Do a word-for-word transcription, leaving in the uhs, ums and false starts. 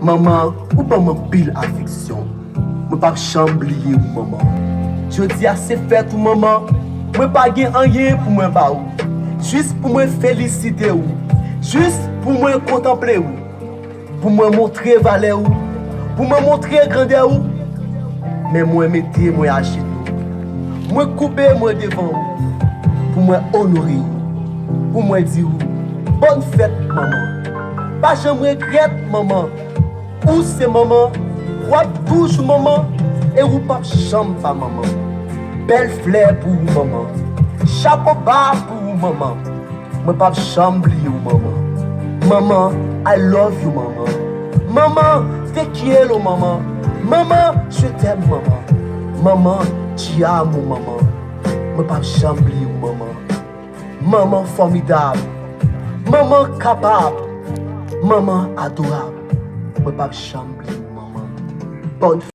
Manman, ou ban m anpil afeksyon. Mwen p ap janm bliye ou, manman. Jodi a se fèt ou, manman. Mwen pa gen anyen pou mwen ba ou. Jis pou mwen felisite ou. Jis pou mwen kontanple ou. Pou mwen montre valè ou. Pou mwen montre grandè ou. Men mwen mete mwen ajenou. Mwen koube mwen devan ou. Pou mwen onore ou. Pou mwen di ou, bòn fèt, manman. Pa janm regrèt, manman. Ou se manman, w ap toujou manman, e ou p ap janm pa manman. Bèl flè pou ou, manman. Chapo ba pou ou, manman. Mwen p ap janm bliye ou, manman. Manman, I love you, manman. Manman, te quiero, manman. Manman, je t'aime, manman. Manman, te amo, manman. Mwen p ap janm bliye ou, manman. Manman fòmidab. Manman kapab. Manman adorab. Mwen p ap janm bliye ou, manman. Bòn